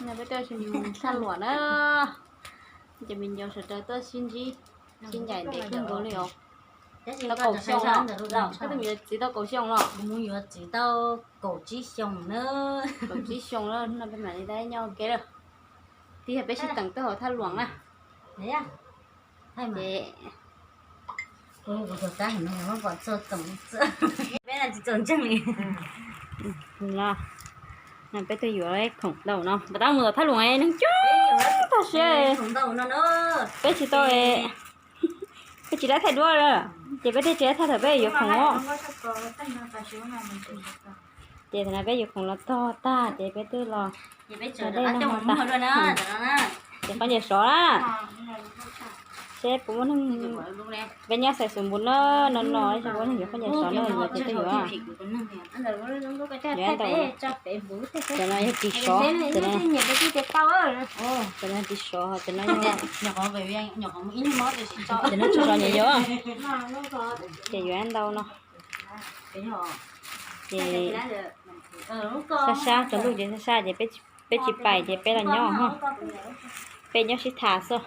No peb tuaj mus thaj luam na, ces me nyuam sawv daws tuaj sib ntsib, sib ncaim ntev kawg nkaus li os. Tau kaum xyoo, koj tus me nyuam txiv tau kaum xyoo los? Kuv mus yuav txiv tau kaum tsib xyoo na. Kaum tsib xyoo na, no peb mam li nyob ua ke lawm. Twb yog peb sib teem tuaj hauv thaj luam na. Ces peb tsis txaus ntseeg li. No peb tuaj yuav khoom ntau no, npam tab mus tom thaj luam neeg coob tag siab. Peb tsis tau, peb tsis laib thaij duab lawm, ces peb thiaj tsis laib thaij thaum peb yuav khoom os. Ces thaum no peb yuav khoom los tog tag ces peb twb los, ces peb mus, ces khaub ncaws sov na. Seb puas muaj neeg, peb nyob xais xus npus na, no no seb puas muaj neeg yuav khaub ncaws sov na, yuav ces peb yuav. Yuav ntau. Cov no yog ris sov, cov no, cov no ris sov, cov no, cov no tsis sov nyias yuav. Ces yuav ntau no. Ces sab sab tsaus ntuj ces sab sab ces peb tsis pais ces peb los nyob ho. Peb nyob sib tham xwb.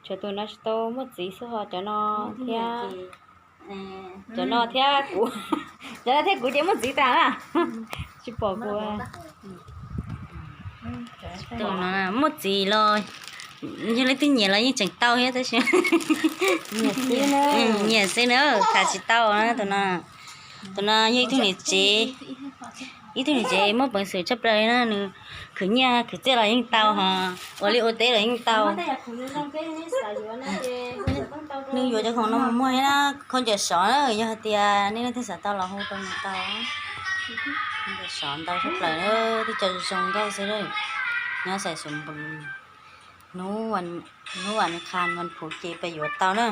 Tshuav tus no tsis tau muaj txiv xwb ho cov no thiab, cov no thiab kuv, cov no thiab kuv ces muaj txiv tas na. Tsis pom kuv. Tus no muaj txiv los yog leej twg nyiam los yeej tseem tau thiab tab sis nyiam xwb na, tham tsis tau na tus no. Tus no yog ib tug niam tsev, ib tug niam tsev muaj peev xwm tshaj plaws na, nws khwv nyiaj khwv txiaj los yeej tau ho, ua liaj ua teb los yeej tau. Nws yuav cov khoom no mus muag thiab na, khaub ncaws sov na, yog hais tias nej leej twg xav tau los hu rau nws tau. Khaub ncaws sov ntau tshaj plaws na, twb cov zoo nkauj xwb na. Nyob xais xus npus, hnub vas, hnub vas khas vas phuv ces peb yuav tau na.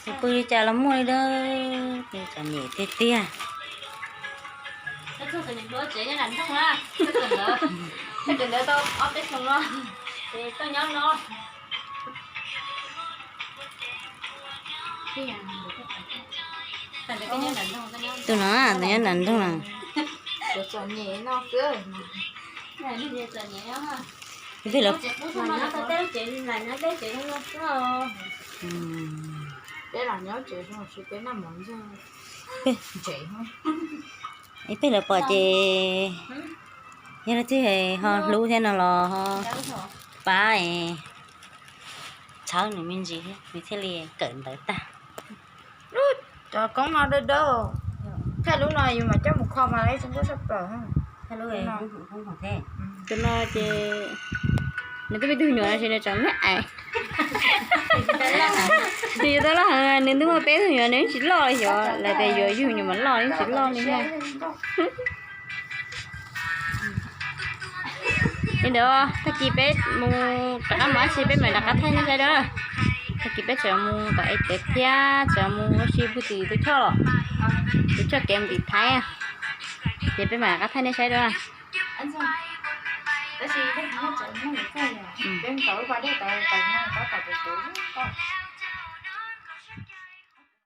Tus pw li cas los muaj li dab, txom nyem tiag tiag. Tus no, tus nyob nram nroog na. Ib peb lawv, ib peb lawv pom ces yog leej twg ho hlub thiab no los ho pab txhawb nws me ntsis thiab nws thiaj li kawm ntawv tag. Cov koob no dawb dawb, thaij lub no yus mam coj mus kho mas ib tug nkauj sab plaws. Tus no ces nws twb muaj ib tug me nyuam no ces nws tseem me ais. Nws yuav tau loj heev, nws twb muaj peb tug me nyuam nws yeej tsis loj li xyov, lawv tias yuav yug nyuam mas loj yeej tsis loj li thiab. Li ntawd tag kis peb mus rov qab mus dab tsi peb mam rov qab thaij nej saib dua. Tag kis peb tseem mus tom es tev thiab tseem mus ua si pug tim tus choj los, tus choj kev mus tim Thaib, ces peb mam rov qab thaij nej saib dua.